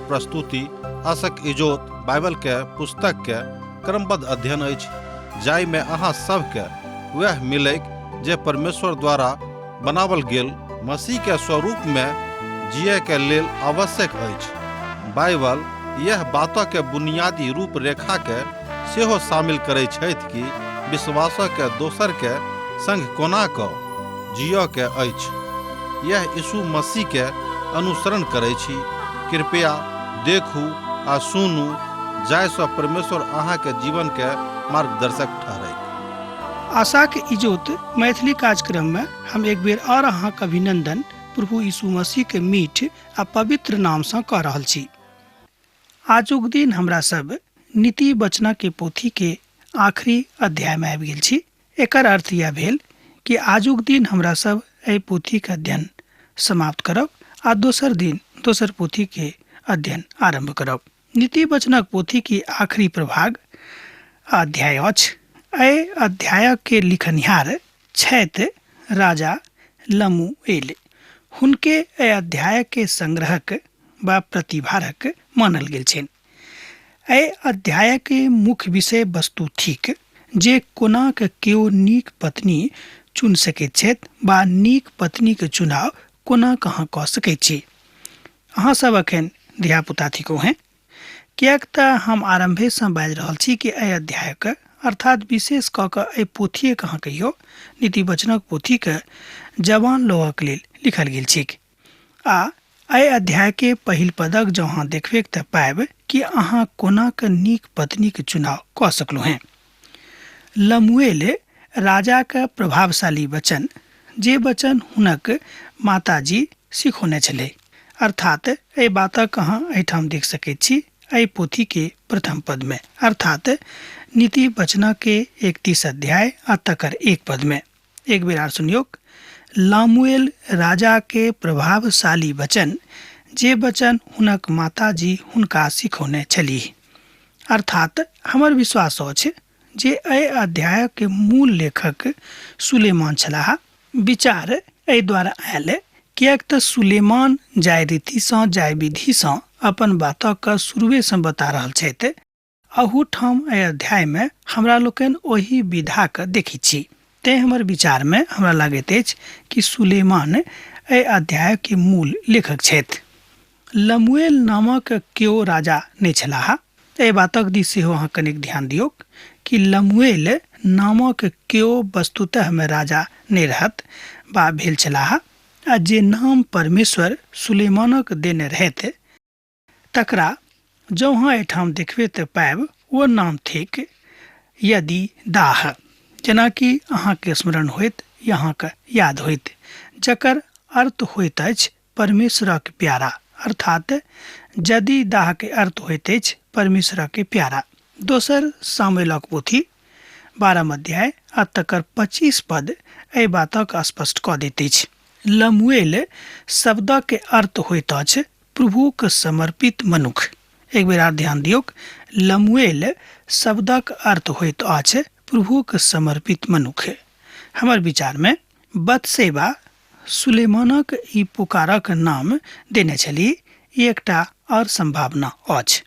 प्रस्तुति आशक इजोत बाइबल के पुस्तक के क्रमबद्ध अध्ययन अछि, जाहिमे अहाँ सभके वएह मिलैक जे परमेश्वर द्वारा बनावल गेल मसीह के स्वरूप में जिए के लेल आवश्यक अछि। बाइबल यह बात के बुनियादी रूपरेखा के सेहो शामिल करै छथि कि विश्वास के दोसर के संग कोना क जिय के अछि। यह यीशु मसीह के अनुसरण करै छी। कृपया देखू आ सुनू जाहिसँ परमेश्वर अहाँके जीवन के मार्गदर्शक ठहरैक। आशाक इजोत मैथिली कार्यक्रम में हम एक बेर और अहाँक अभिनंदन प्रभु यीशु मसीह के मीठ आ पवित्र नाम से कऽ रहल छी। आजुक दिन हमरा सब नीति वचना के पोथी के आखिरी अध्याय में आबि गेल छी। एकर अर्थ यह भेल कि आजुक दिन हमरा सब एहि पोथी के अध्ययन समाप्त करब आ दोसर दिन दोसर पोथी के अध्ययन आरंभ करब। नीति वचनक पोथी के आखिरी प्रभाग अध्याय अछि। एहि अध्याय के लिखनिहार छथि राजा लमूएल। हुनके एहि अध्याय के संग्रहक वा प्रतिभारक मानल गेल छनि। एहि अध्याय के मुख्य विषय वस्तु थिक जे कोना के केओ नीक पत्नी चुनि सकैत छथि वा नीक पत्नी के चुनाव कोना कहाँ कऽ सकैत छी। अहाँ सब अखन धियापुता थिकहुँ हेँ, किएक तऽ हम आरम्भेसँ बाजि रहल छी कि एहि अध्यायके अर्थात विशेष कऽ कऽ एहि पोथीएके अहाँ कहियौ नीति वचनक पोथीके जवान लोकक लेल लिखल गेल छैक। आ एहि अध्यायके पहिल पदक जँ अहाँ देखबैक तऽ पायब कि अहाँ कोना कऽ नीक पत्नीक चुनाव कऽ सकलहुँ हेँ। लमुएल राजाक प्रभावशाली वचन, जे वचन हुनक माताजी सिखौने छलै, अर्थात एहि बातक अहाँ एहिठाम देख सकैत छी एहि पोथीके प्रथम पदमे, अर्थात नीति वचनके 31 अध्याय आ तकर 1 पदमे। एक बेर आर सुनियौक। लामुएल राजा के प्रभावशाली वचन, जे वचन हुनक माताजी हुनका सिखौने छलीह। अर्थात हमर विश्वास अछि जे एहि अध्यायक मूल लेखक सुलेमान छलाह। विचार एहि द्वारा आयल किएक तऽ सुलेमान जाहि रीतिसँ जाहि विधिसँ अपन बातक शुरुएसँ बता रहल छथि, अहूठाम एहि अध्यायमे हमरा लोकनि ओहि विधाके देखैत छी। तेँ हमर विचारमे हमरा लागैत अछि कि सुलेमान एहि अध्यायके मूल लेखक छथि। लमुएल नामक केओ राजा नहि छलाह। एहि बातक दिस सेहो अहाँ कनिक ध्यान दियौक कि लमुएल नामक केओ वस्तुतःमे राजा नहि रहत वा भेल छलाह, आ जे नाम परमेश्वर सुलेमानक देने रहथि तकरा जँ अहाँ एहिठाम देखबे तऽ पायब ओ नाम थिक यदि दाह, जेनाकि अहाँके स्मरण होइत या अहाँके याद होइत, जकर अर्थ होइत अछि परमेश्वरक प्यारा, अर्थात यदि दाह के अर्थ होइत अछि परमेश्वरक प्यारा। दोसर सामुएलक पोथी 12 अध्याय आ तकर 25 पद एहि बातक स्पष्ट कऽ दैत अछि। लमुएल शब्दक अर्थ होइत अछि प्रभुक समर्पित मनुख। एक बेर आर ध्यान दियौक, लमुएल शब्दक अर्थ होइत अछि प्रभुक समर्पित मनुख। हमर विचारमे बतसेबा सुलेमानक ई पुकारक नाम देने छली, ई एकटा आओर संभावना अछि।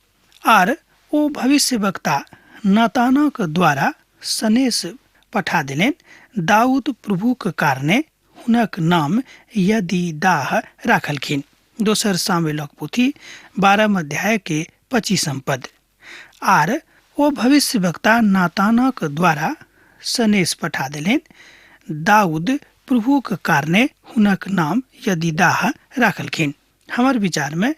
आर ओ भविष्यवक्ता नातानक द्वारा सनेस पठा देलनि, दाऊद प्रभुक कारणे हुनक नाम यदीदाह राखलखिन। दोसर सामुएलक पोथी 12 अध्याय के 25 पद। आर ओ भविष्यवक्ता नातानक द्वारा सनेस पठा देलनि, दाऊद प्रभुक कारणे हुनक नाम यदीदाह राखलखिन। हमर विचारमे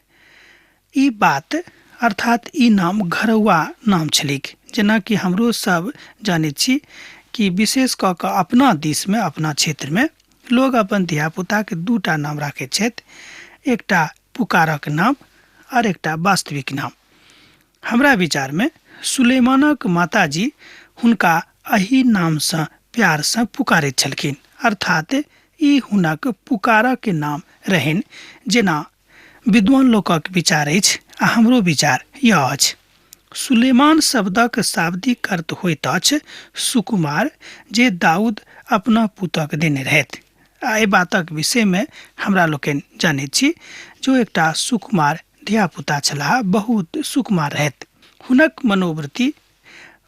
ई बात अर्थात ई नाम घरौआ नाम छलैक, जेनाकि हमरो सब जानैत छी कि विशेष कऽ कऽ अपना दिसमे अपना क्षेत्रमे लोग अपन धियापुताके दूटा नाम राखैत छथि, एकटा पुकारक नाम आर एकटा वास्तविक नाम। हमरा विचारमे सुलेमानक माताजी हुनका एहि नामसँ प्यारसँ पुकारैत छलखिन, अर्थात ई हुनक पुकारक नाम रहनि, जेना विद्वान लोकक विचार अछि आ हमरो विचार यह अछि। सुलेमान शब्दक शाब्दिक अर्थ होइत अछि सुकुमार, जे दाऊद अपना पुतक देने रहथि। आ एहि बातक विषयमे हमरा लोकनि जनैत छी जो एकटा सुकुमार धियापुता छलाह, बहुत सुकुमार रहथि। हुनक मनोवृत्ति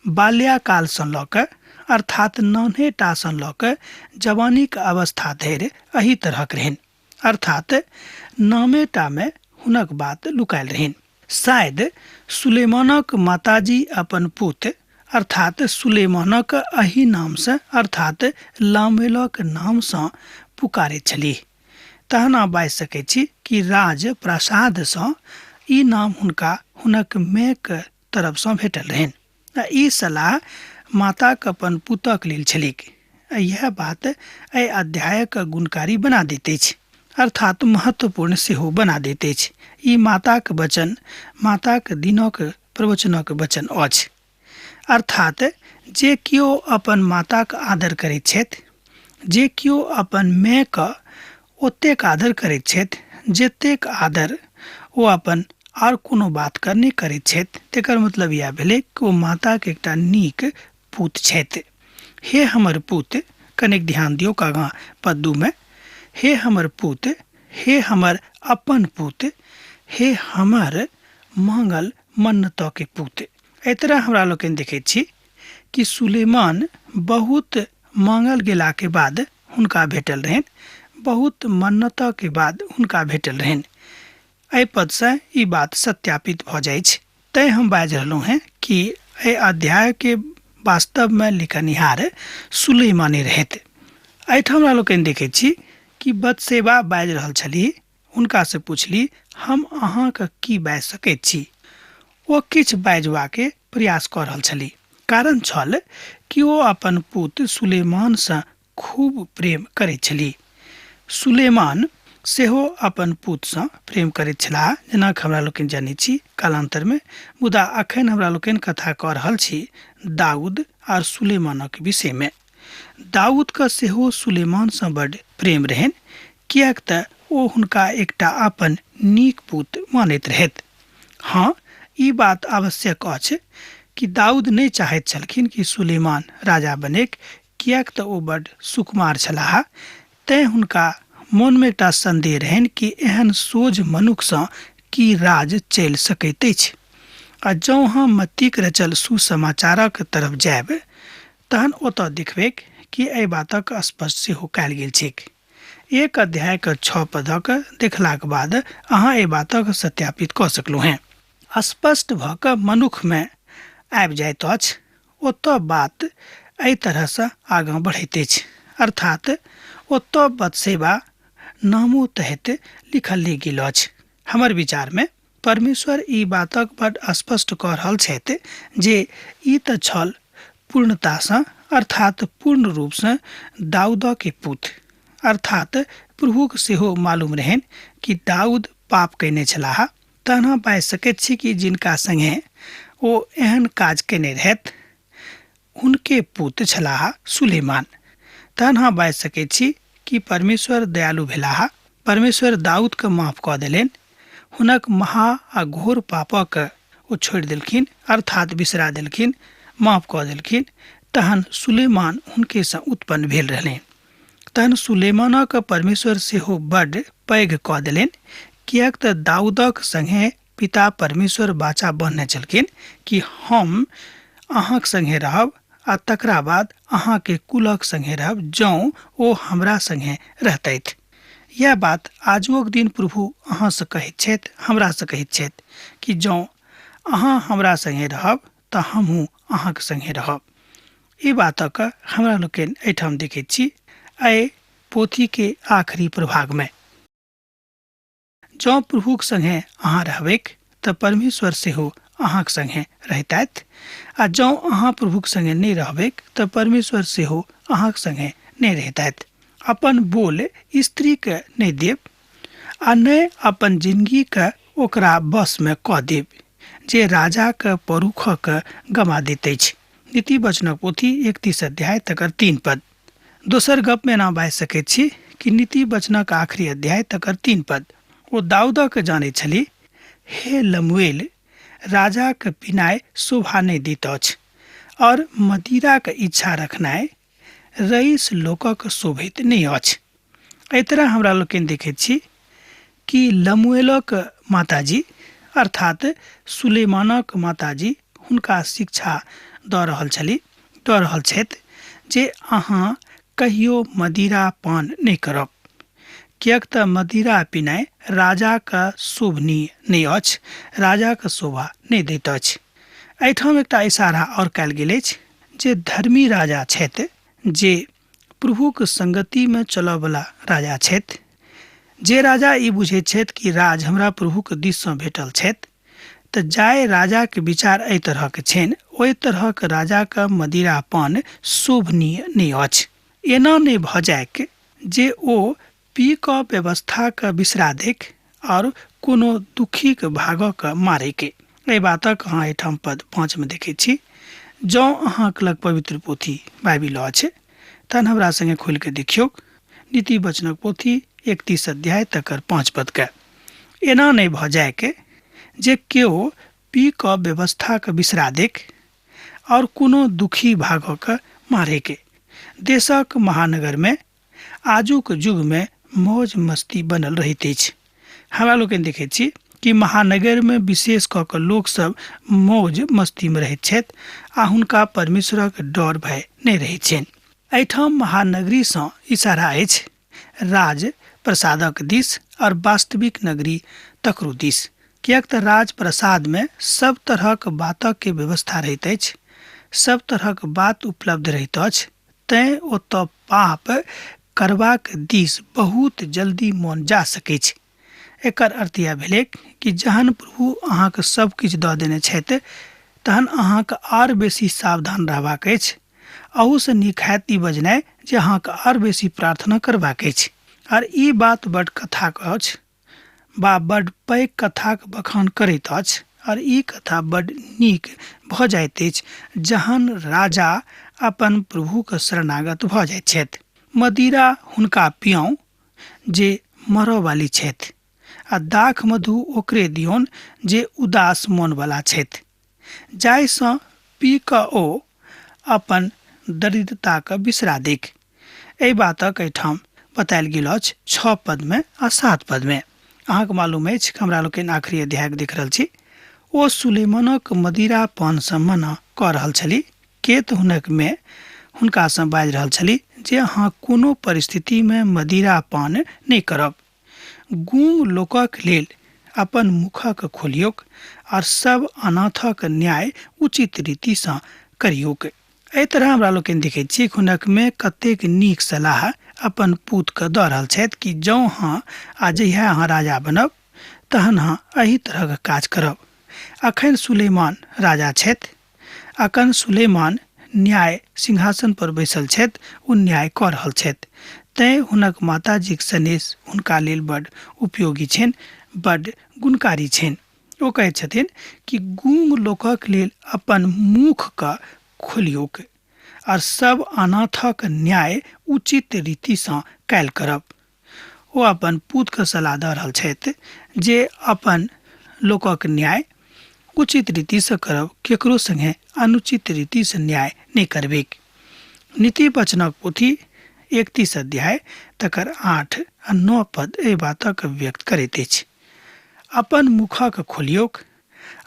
बाल्याकालसँ लऽ कऽ अर्थात नान्हेटासँ लऽ कऽ जवानीक अवस्था धरि एहि तरहक रहनि, अर्थात नामेटामे हुनक बात लुकायल रहनि। शायद सुलेमानक माताजी अपन पुत अर्थात सुलेमानक एहि नामसँ अर्थात लामेलक नामसँ पुकारैत छलीह। तहन अहाँ बाजि सकैत छी कि राज प्रासादसँ ई नाम हुनका हुनक मायक तरफसँ भेटल रहनि आ ई सलाह माताक अपन पुतक लेल छलीक। इएह बात एहि अध्यायक गुणकारी बना दैत अछि, अर्थात महत्वपूर्ण सेहो बना दैत अछि। ई माताक वचन, माताक दिनक प्रवचनक वचन अछि। अर्थात जे केओ अपन माताक आदर करैत छथि, जे केओ अपन मायके ओतेक आदर करैत छथि जतेक आदर ओ अपन आर कोनो बातके नहि करैत छथि, तकर मतलब इएह भेलै कि ओ माताके एकटा नीक पूत छथि। हे हमर पूत, कनेक ध्यान दियौ आगाँ पद 2 में, हे हमर पूत, हे हमर अपन पूत, हे हमर मांगल मन्नत के पूत। एहि तरह हमरा लोकनि देखैत छी कि सुलेमान बहुत मांगल गेला के बाद हुनका भेटल रहनि, बहुत मन्नत के बाद हुनका भेटल रहनि। एहि पदसँ ई बात सत्यापित भऽ जाइछ। तैं हम बाजि रहलहुँ हेँ कि एहि अध्यायके वास्तवमे लिखनिहार सुलेमाने रहथि। एहिठाम हमरा लोकनि देखैत छी कि बतसेबा बाजि रहल छलीह, हुनकासँ पुछली, हम अहाँके की बाजि सकैत छी? ओ किछु बाजबाके प्रयास कऽ रहल छली। कारण छल कि ओ अपन पुत सुलेमानसँ खूब प्रेम करैत छली। सुलेमान सेहो अपन पुतसँ प्रेम करैत छलाह, जेना हमरा लोकनि जनैत छी कालान्तरमे। मुदा अखन हमरा लोकनि कथा कऽ रहल छी दाऊद आर सुलेमानक विषयमे। दाऊदके सेहो सुलेमानसँ बड्ड प्रेम रहनि, किएक तऽ ओ हुनका एकटा अपन नीक पुत मानैत रहथि। हँ, ई बात आवश्यक अछि कि दाऊद नहि चाहैत छलखिन कि सुलेमान राजा बनेक, किएक तऽ ओ बड्ड सुकुमार छलाह। तैँ हुनका मोनमे एकटा सन्देह रहनि कि एहन सोझ मनुखसँ की राज चलि सकैत अछि। आ जँ हम मत्तीक रचल सुसमाचारक तरफ जायब तहन ओतऽ देखबैक कि एहि बातक स्पष्ट सेहो कयल गेल छैक। 1 अध्यायक 6 पदक देखलाक बाद अहाँ एहि बातक सत्यापित कऽ सकलहुँ हेँ। स्पष्ट भऽ कऽ मनुखमे आबि जाइत अछि, ओतऽ बात एहि तरहसँ आगाँ बढ़ैत अछि, अर्थात ओतऽ बतसेबा नामो तहत लिखल नहि गेल अछि। हमर विचारमे परमेश्वर ई बातक बड स्पष्ट कऽ रहल छथि जे ई तऽ छल पूर्णतासँ अर्थात पूर्ण रूपसँ दाऊदके पुत, अर्थात प्रभुक सेहो मालूम रहनि कि दाऊद पाप कयने छलाह। तहन हम बाजि सकैत छी कि जिनका संगे ओ एहन काज कयने रहथि हुनके पुत छलाह सुलेमान। तहन हम बाजि सकैत छी कि परमेश्वर दयालु भेलाह, परमेश्वर दाऊदके माफ कऽ देलनि, हुनक महा आ घोर पापक ओ छोड़ि देलखिन, अर्थात बिसरा देलखिन, माफ कऽ देलखिन। तहन सुलेमान हुनकेसँ उत्पन्न भेल रहलनि। तहन सुलेमानक परमेश्वर सेहो बड्ड पैघ कऽ देलनि, किएक तऽ दाऊदक संगे पिता परमेश्वर बाचा बन्हने छलखिन कि हम अहाँक संगे रहब आ तकरा बाद अहाँके कुलक संगे रहब जौं ओ हमरा संगे रहतथि। यैह बात आजुओक दिन प्रभु अहाँसँ कहैत छथि, हमरासँ कहैत छथि कि जौं अहाँ हमरा संगे रहब तऽ हमहूँ अहाँक संगे रहब। ई बातक हमरा लोकनि एहिठाम देखैत छी एहि पोथीके आखिरी प्रभागमे। जँ प्रभुक संगे अहाँ रहबैक तऽ परमेश्वर सेहो अहाँक संगे रहितथि, आ जँ अहाँ प्रभुक संगे नहि रहबैक तऽ परमेश्वर सेहो अहाँक संगे नहि रहितथि। अपन बोल स्त्रीके नहि देब आ नहि अपन जिनगीके ओकरा वशमे कऽ देब जे राजाके परुखके गमा दैत अछि। नीति वचनक पोथी 31 अध्याय तकर 3 पद। दोसर गपमे एना बाजि सकैत छी कि नीति वचनक आखिरी अध्याय तकर 3 पद। ओ दाऊदक जानैत छलीह, हे लमूएल, राजाक पिनाइ शोभा नहि दैत अछि और मदिराक इच्छा रखनाइ रईस लोकक शोभित नहि अछि। एहि तरह हमरा लोकनि देखैत छी कि लमूएलक माताजी अर्थात सुलेमानक माताजी हुनका शिक्षा दऽ रहल छली, दऽ रहल छथि जे अहाँ कहियो मदिरा पान नहि करब, किएक तऽ मदिरा पिनाइ राजाक शोभनीय नहि अछि, राजाक शोभा नहि दैत अछि। एहिठाम एकटा इशारा आओर कयल गेल अछि जे धर्मी राजा छथि, जे प्रभुक संगतिमे चलऽवला राजा छथि, जे राजा ई बुझैत छथि कि राज हमरा प्रभुक दिससँ भेटल छथि, तऽ जाहि राजाके विचार एहि तरहक छनि ओहि तरहक राजाके मदिरा पान शोभनीय नहि अछि। एना नहि भऽ जाइक जे ओ पी कऽ व्यवस्थाके बिसरा दैक आओर कोनो दुखीके भागऽके मारैके। एहि बातक अहाँ एहिठाम पद 5 मे देखैत छी। जँ अहाँके लग पवित्र पोथी बाइबिल अछि तहन हमरा संगे खोलि कऽ देखियौक नीति वचनक पोथी 31 अध्याय तकर 5 पदके। एना नहि भऽ जाइक जे केओ पी कऽ व्यवस्थाके बिसरा दैक आओर कोनो दुखी भागऽके मारैके। देशक महानगरमे आजुक युगमे मौज मस्ती बनल रहैत अछि। हमरा लोकनि देखैत छी कि महानगरमे विशेष कऽ कऽ लोकसभ मौज मस्तीमे रहैत छथि आ हुनका परमेश्वरक डर भय नहि रहैत छनि। एहिठाम महानगरीसँ इशारा अछि राज प्रसादक दिस और वास्तविक नगरी तकरो दिस, किएक तऽ राज प्रसादमे सब तरहक बातक व्यवस्था रहैत अछि, सब तरहक बात उपलब्ध रहैत अछि, तैँ ओतऽ पाप करबाक दिस बहुत जल्दी मन जा सकैछ। एकर अर्थ इएह भेलैक कि जहन प्रभु अहाँके सब किछु दऽ देने छथि तहन अहाँके आर बेसी सावधान रहबाक अछि। अहूसँ नीक हैत ई बजनाइ जे अहाँके आर बेसी प्रार्थना करबाक अछि। आर ई बात बड कथाक अछि बा बड पैघ कथाक बखान करैत अछि और ई कथा बड नीक भऽ जाइत अछि जहन राजा अपन प्रभुके शरणागत भऽ जाइत छथि। मदिरा हुनका पियाउ जे मरऽवाली छथि आ दाख मधु ओकरे दियौन जे उदास मोनवला छथि, जाहिसँ पी कऽ ओ अपन दरिद्रताके बिसरा दैक। एहि बातक एहिठाम बतायल गेल अछि 6 पदमे आ 7 पदमे। अहाँके मालूम अछि हमरा लोकनि आखिरी अध्यायके देख रहल छी। ओ सुलेमानक मदिरा पानसँ मना कऽ रहल छली, केत हुनक मे हुनकासँ बाजि रहल छली जे अहाँ कोनो परिस्थितिमे मदिरा पान नहि करब। गूंग लोकक लेल अपन मुखक खोलियौक और सब अनाथक न्याय उचित रीतिसँ करियौक। एहि तरह हमरा लोकनि देखैत छी हुनक मे कतेक नीक सलाह अपन पूतके दऽ रहल छथि कि जँ अहाँ आ जहिया अहाँ राजा बनब तहन अहाँ एहि तरहक काज करब। अखन सुलेमान राजा छथि, अखन सुलेमान न्याय सिंहासन पर बैसल छथि, ओ न्याय कऽ रहल छथि, तैँ हुनक माताजीक सनेस हुनका लेल बड उपयोगी छनि, बड गुणकारी छनि। ओ कहैत छथिन कि गूंग लोकक लेल अपन मुखके खोलियौक और सब अनाथक न्याय उचित रीतिसँ कयल करब। ओ अपन पूतके सलाह दऽ रहल छथि जे अपन लोकक न्याय उचित रीतिसँ करब, केकरो संगे अनुचित रीतिसँ न्याय नहि करबैक। नीति वचनक पोथी 31 अध्याय तकर 8 आ 9 पद एहि बातक व्यक्त करैत अछि। अपन मुखक खोलियौक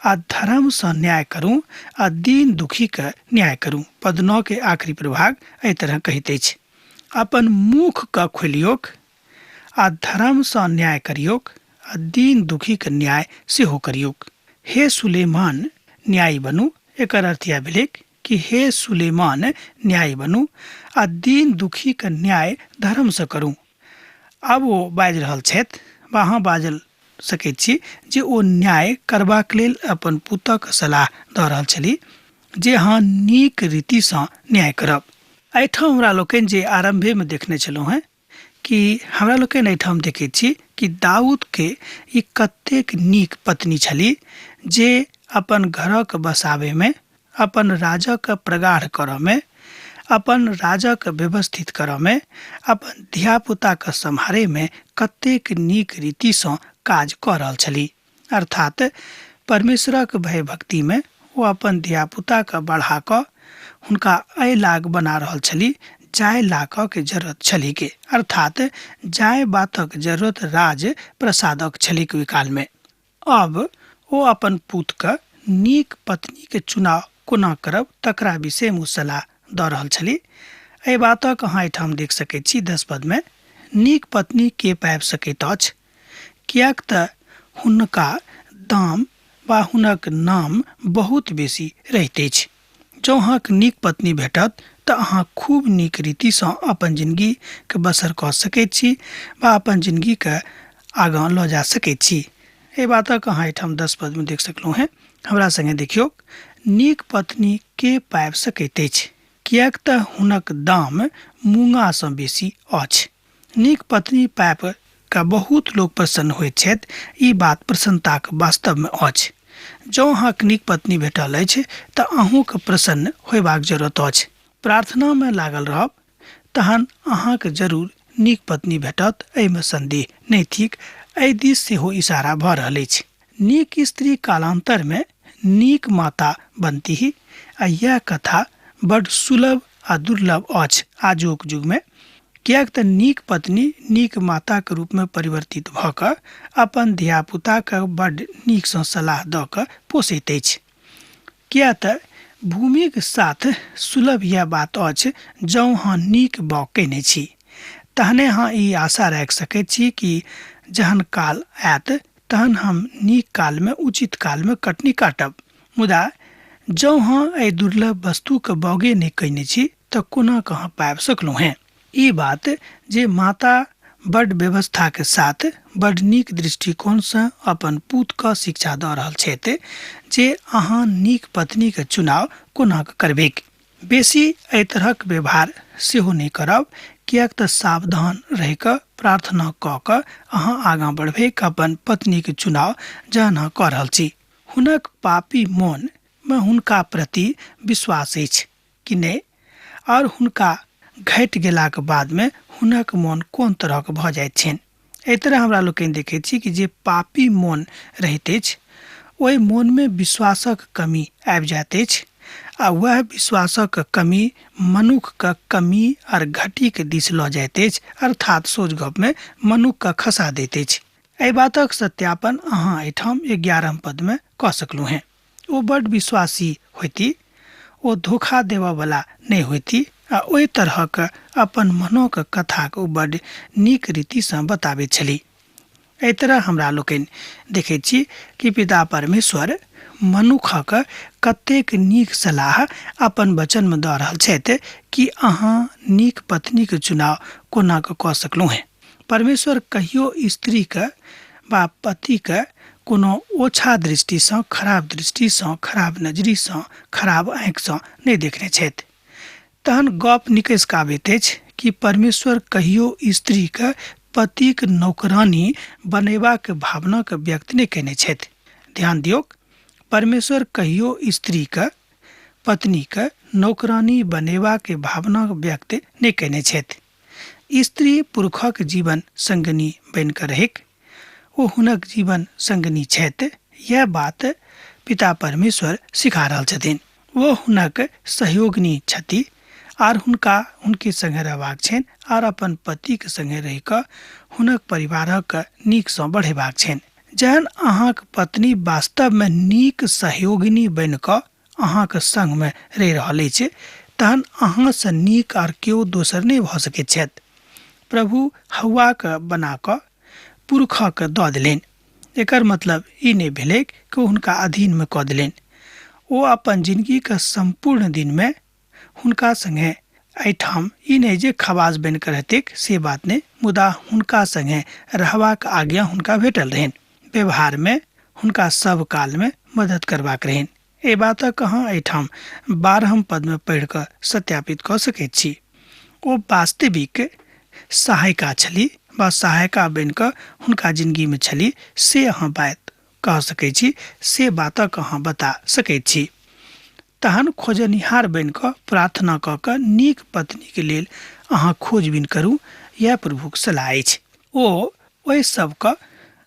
आ धर्मसँ न्याय करू आ दीन दुखीके न्याय करू। पद 9 के आखिरी प्रभाग एहि तरह कहैत अछि, अपन मुखके खोलियौक आ धर्मसँ न्याय करियौक आ दीन दुखीके न्याय सेहो करियौक। हे सुलेमान न्यायी बनू, एकर अर्थ इएह भेलैक कि हे सुलेमान न्यायी बनू आ दीन दुखीके न्याय धर्मसँ करू। आब ओ बाजि रहल छथि वा अहाँ बाजल सकैत छी जे ओ न्याय करबाक लेल अपन पुतक सलाह दऽ रहल छली जे अहाँ नीक रीतिसँ न्याय करब। एहिठाम हमरा लोकनि जे आरम्भेमे देखने छलहुँ हेँ कि हमरा लोकनि एहिठाम देखैत छी कि दाऊदके ई कतेक नीक पत्नी छली जे अपन घरक बसाबैमे, अपन राजक प्रगाढ़ करऽमे, अपन राजक व्यवस्थित करऽमे, अपन धियापुताके सम्हारैमे कतेक नीक रीतिसँ काज कऽ रहल छली। अर्थात परमेश्वरक भयभक्तिमे ओ अपन धियापुताके बढ़ा कऽ हुनका एहि लाग बना रहल छली जाय लाकक जरूरत छली के, अर्थात जाय बातक जरूरत राज प्रसादक छलीक ओहि कालमे। आब ओ अपन पूतके नीक पत्नीके चुनाव कोना करब तकरा विषयमे ओ सलाह दऽ रहल छली। एहि बातक अहाँ एहिठाम देख सकैत छी 10 पदमे, नीक पत्नी के पाबि सकैत अछि, किएक तऽ हुनका दाम वा हुनक नाम बहुत बेसी रहैत अछि। जँ अहाँके नीक पत्नी भेटत तऽ अहाँ खूब नीक रीतिसँ अपन जिनगीके बसर कऽ सकैत छी वा अपन जिनगीके आगाँ लऽ जा सकैत छी। एहि बातक अहाँ एहिठाम 10 पदमे देख सकलहुँ हेँ। हमरा सङ्गे देखियौ, नीक पत्नी के पाबि सकैत अछि, किएक तऽ हुनक दाम मूँगासँ बेसी अछि। नीक पत्नी पाबि कऽ बहुत लोक प्रसन्न होइत छथि, ई बात प्रसन्नताक वास्तवमे अछि। जँ अहाँके नीक पत्नी भेटल अछि तऽ अहूँके प्रसन्न होयबाक जरूरत अछि। प्रार्थनामे लागल रहब तहन अहाँके जरूर नीक पत्नी भेटत, एहिमे सन्देह नहि थिक। एहि दिस सेहो इशारा भऽ रहल अछि। नीक स्त्री कालान्तरमे नीक माता बनतीह आ यैह कथा बड्ड सुलभ आ दुर्लभ अछि आजुक युगमे, किएक तऽ नीक पत्नी नीक माताक रूपमे परिवर्तित भऽ कऽ अपन धियापुताके बड्ड नीकसँ सलाह दऽ कऽ पोसैत अछि। किएक तऽ भूमिक साथ सुलभ यैह बात अछि, जँ अहाँ नीक बाउग कयने छी तहने अहाँ ई आशा राखि सकैत छी कि जहन काल आयत तहन हम नीक कालमे उचित कालमे कटनी काटब। मुदा जँ अहाँ एहि दुर्लभ वस्तुके बाउगे नहि कयने छी तऽ कोना कऽ अहाँ पाबि सकलहुँ हेँ? ई बात जे माता बड्ड व्यवस्थाके साथ बड्ड नीक दृष्टिकोणसँ अपन पूतके शिक्षा दऽ रहल छथि जे अहाँ नीक पत्नीके चुनाव कोना कऽ करबैक। बेसी एहि तरहक व्यवहार सेहो नहि करब, किएक तऽ सावधान रहि कऽ प्रार्थना कऽ कऽ अहाँ आगाँ बढ़बैक अपन पत्नीके चुनाव जहन अहाँ कऽ रहल छी। हुनक पापी मोनमे हुनका प्रति विश्वास अछि कि नहि, आओर हुनका घटि गेलाक बादमे हुनक मोन कोन तरहक भऽ जाइत छनि। एहि तरह हमरा लोकनि देखैत छी कि जे पापी मोन रहैत अछि ओहि मोनमे विश्वासक कमी आबि जाइत अछि आ वएह विश्वासक कमी मनुखके कमी आओर घटीके दिस लऽ जाइत अछि, अर्थात सोझ गपमे मनुखके खसा दैत अछि। एहि बातक सत्यापन अहाँ एहिठाम 11 पदमे कऽ सकलहुँ हेँ। ओ बड्ड विश्वासी होइती, ओ धोखा देबऽवला नहि होइती आ ओहि तरहक अपन मनोक कथाक ओ बड्ड नीक रीतिसँ बताबैत छली। एहि तरह हमरा लोकनि देखैत छी कि पिता परमेश्वर मनुखक कतेक नीक सलाह अपन वचनमे दऽ रहल छथि कि अहाँ नीक पत्नीक चुनाव कोना कऽ कऽ सकलहुँ हेँ। परमेश्वर कहियो स्त्रीके वा पतिके कोनो ओछा दृष्टिसँ, खराब दृष्टिसँ, खराब नजरिसँ, खराब आँखिसँ नहि देखने छथि। तहन गप निकसि कऽ आबैत अछि कि परमेश्वर कहियो स्त्रीके पतिक नौकरानी बनेबाक भावनाके व्यक्त नहि कयने छथि। ध्यान दियौक, परमेश्वर कहियो स्त्रीके पत्नीके नौकरानी बनेबाक भावना व्यक्त नहि कयने छथि। स्त्री पुरुषक जीवन संगिनी बनि कऽ रहैक, ओ हुनक जीवन संगिनी छथि, यैह बात पिता परमेश्वर सिखा रहल छथिन। ओ हुनक सहयोगिनी छथि आर हुनका हुनके संगे रहबाक छनि आर अपन पतिक संगे रहि कऽ हुनक परिवारक नीकसँ बढ़ेबाक छनि। जहन अहाँक पत्नी वास्तवमे नीक सहयोगिनी बनि कऽ अहाँक संगमे रहि रहल अछि तहन अहाँसँ नीक आर केओ दोसर नहि भऽ सकैत छथि। प्रभु हौवाके बना कऽ पुरुषके दऽ देलनि। एकर मतलब ई नहि भेलैक कि ओ हुनका अधीनमे कऽ देलनि। ओ अपन जिनगीके सम्पूर्ण दिनमे हुनका संगे एहिठाम ई नहि जे खवास बनि कऽ रहतैक से बात नहि, मुदा हुनका संगे रहबाक आज्ञा हुनका भेटल रहनि। व्यवहारमे हुनका सब कालमे मदद करबाक रहनि। एहि बातक अहाँ एहिठाम 12 पदमे पढ़ि कऽ सत्यापित कऽ सकैत छी। ओ वास्तविक सहायिका छली वा सहायिका बनि कऽ हुनका जिनगीमे छली से अहाँ बात कह सकैत छी, से बातक अहाँ बता सकैत छी। तहन खोजनिहार बनि कऽ प्रार्थना कऽ कऽ नीक पत्नीके लेल अहाँ खोजबीन करू, यैह प्रभुक सलाह अछि। ओ ओहि सबके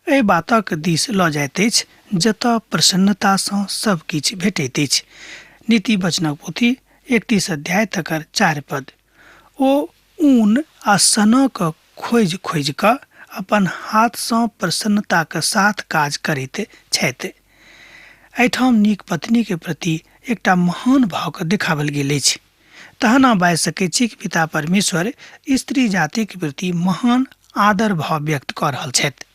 एहि बातक दिस लऽ जाइत अछि जतय प्रसन्नतासँ सब किछु भेटैत अछि। नीति वचनक पोथी 31 अध्याय तकर 4 पद। ओ ऊन आ सनक खोजि खोजि कऽ अपन हाथसँ प्रसन्नताक साथ काज करैत छथि। एहिठाम नीक पत्नीके प्रति एकटा महान भावके देखाओल गेल अछि। तहन अहाँ बाजि सकैत छी कि पिता परमेश्वर स्त्री जातिके प्रति महान आदर भाव व्यक्त कऽ रहल छथि।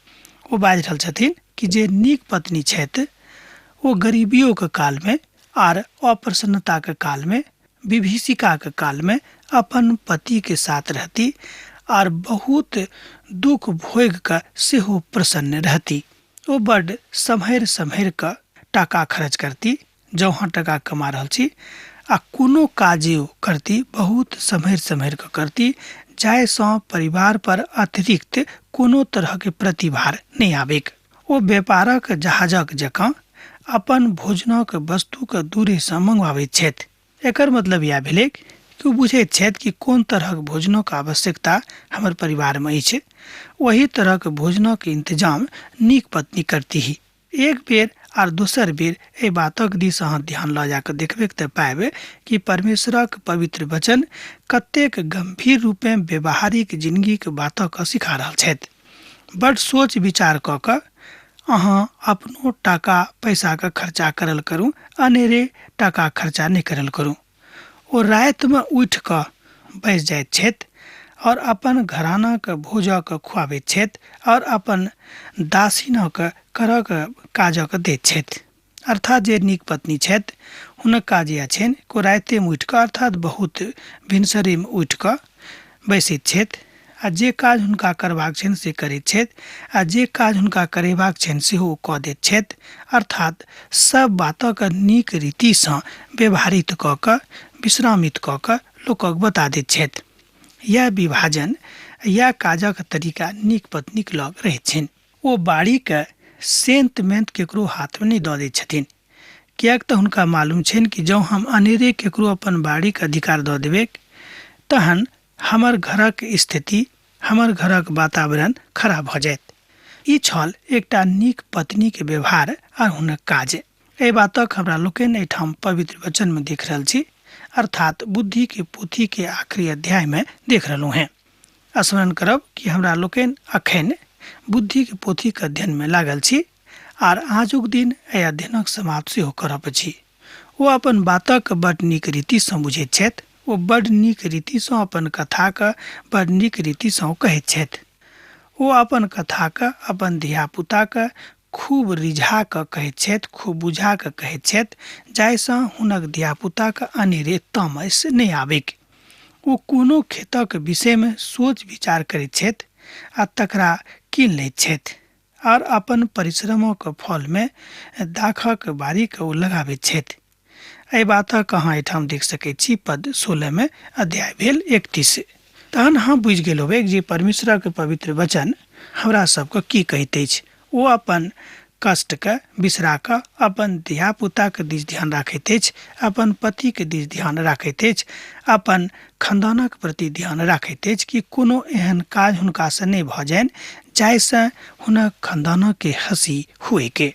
ओ बाजि रहल छथिन कि जे नीक पत्नी छथि ओ गरीबियोके कालमे आर अप्रसन्नताके कालमे, विभीषिकाके कालमे अपन पतिके साथ रहती आर बहुत दुख भोगि कऽ सेहो प्रसन्न रहती। ओ बड्ड सम्हरि सम्हरि कऽ टाका खर्च करती, जँ अहाँ टाका कमा रहल छी आ कोनो काज करती बहुत सम्हरि सम्हरि कऽ करती, जाहिसँ परिवार पर अतिरिक्त कोनो तरहके प्रतिभार नहि आबैक। ओ व्यापारक जहाजक जकाँ अपन भोजनक वस्तुके दूरेसँ मंगवाबैत छथि। एकर मतलब इएह भेलै कि ओ बुझैत छथि कि कोन तरहक भोजनक आवश्यकता हमर परिवारमे अछि, ओही तरहक भोजनक इंतजाम नीक पत्नी करती। एक बेर आर दोसर बेर एहि बातक दिस अहाँ ध्यान लऽ जाकऽ देखबै तऽ पायब कि परमेश्वरक पवित्र वचन कतेक गम्भीर रूपेँ व्यवहारिक जिनगीक बातक सिखा रहल छथि। बड सोच विचार कऽ कऽ अहाँ अपनो टाका पैसाके खर्चा करल करू, अनेरे टाका खर्चा नहि करल करू। ओ रातिमे उठि कऽ बैस जाइत छथि और अपन घरानाके भोजक खुआबैत छथि और अपन दासीनक करक काजक दैत छथि। अर्थात जे नीक पत्नी छथि हुनक काज इएह छनि कि ओ रातिमे उठि कऽ अर्थात बहुत भिनसरेमे उठि कऽ बैसैत छथि आ जे काज हुनका करबाक छनि से करैत छथि आ जे काज हुनका करेबाक छनि सेहो ओ कऽ दैत छथि। अर्थात सब बातक नीक रीतिसँ व्यवहारित कऽ कऽ विश्रामित कऽ कऽ लोकक बता दैत छथि। इएह विभाजन इएह काजक तरीका नीक पत्नीक लग रहैत छनि। ओ बाड़ीके सेंत मेंत केकरो हाथमे नहि दऽ दैत छथिन, किएक तऽ हुनका मालूम छनि कि जँ हम अनेरे केकरो अपन बाड़ीके अधिकार दऽ देबै तहन हमर घरक स्थिति, हमर घरक वातावरण खराब भऽ जायत। ई छल एकटा नीक पत्नीके व्यवहार आर हुनक काज। एहि बातक हमरा लोकनि एहिठाम पवित्र वचनमे देख रहल छी, अर्थात बुद्धिके पोथीके आखिरी अध्यायमे देख रहलहुँ हेँ। स्मरण करब कि हमरा लोकनि अखन बुद्धिके पोथीके अध्ययनमे लागल छी आर आजुक दिन एहि अध्ययनक समाप्त सेहो करब अछि। ओ अपन बातक बड नीक रीतिसँ बुझैत छथि। ओ बड नीक रीतिसँ अपन कथाके बड नीक रीतिसँ ओ कहैत छथि। ओ अपन कथाके अपन धियापुताके खूब रिझा कऽ कहैत छथि, खूब बुझा कऽ कहैत छथि, जाहिसँ हुनक धियापुताके अनेरे तामस नहि आबैक। ओ कोनो खेतक विषयमे सोच विचार करैत छथि आ तकरा कीन लैत छथि आर अपन परिश्रमक फलमे दाखक बारीके ओ लगाबैत छथि। एहि बातक अहाँ एहिठाम देख सकैत छी पद 16 मे अध्याय भेल 31। तहन अहाँ बुझि गेल होबै जे परमेश्वरक पवित्र वचन हमरा सबके की कहैत अछि। ओ अपन कष्टके बिसरा कऽ अपन धियापुताके दिस ध्यान राखैत अछि, अपन पतिके दिस ध्यान राखैत अछि, अपन खानदानक प्रति ध्यान राखैत अछि कि कोनो एहन काज हुनकासँ नहि भऽ जानि जाहिसँ हुनक खानदानके हँसी हुएके।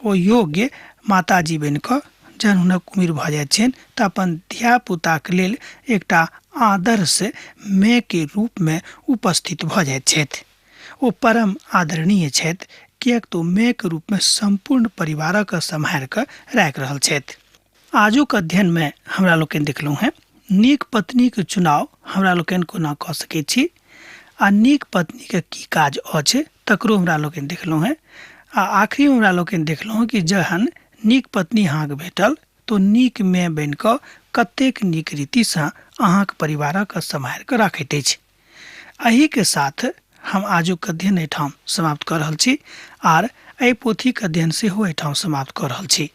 ओ योग्य माताजी बनि कऽ जहन हुनक उम्र भऽ जाइत छनि तऽ अपन धियापुताके लेल एकटा आदर्श मायके रूपमे उपस्थित भऽ जाइत छथि। ओ परम आदरणीय छथि, किएक तऽ ओ मायके रूपमे सम्पूर्ण परिवारक सम्हारि कऽ राखि रहल छथि। आजुक अध्ययनमे हमरा लोकनि देखलहुँ हेँ नीक पत्नीके चुनाव हमरा लोकनि कोना कऽ सकैत छी आ नीक पत्नीके की काज अछि तकरो हमरा लोकनि देखलहुँ हेँ। आ आखिरीमे हमरा लोकनि देखलहुँ कि जहन नीक पत्नी अहाँके भेटल तऽ नीक माय बनि कऽ कतेक नीक रीतिसँ अहाँके परिवारक सम्हारि कऽ राखैत अछि। एहिके साथ हम आजुक अध्ययन एहिठाम समाप्त कऽ रहल छी आर एहि पोथीके अध्ययन सेहो एहिठाम समाप्त कऽ रहल छी।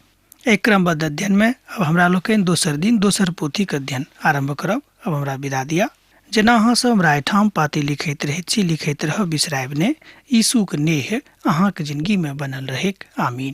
एहि क्रमबद्ध अध्ययनमे अब हमरा लोकनि दोसर दिन दोसर पोथीके अध्ययन आरम्भ करब। अब हमरा विदा दिअ। जेना अहाँ सब हमरा एहिठाम पाती लिखैत रहैत छी, लिखैत रहब, बिसरायब नहि। यीशुक नेह अहाँके जिनगीमे बनल रहैक। आमीन।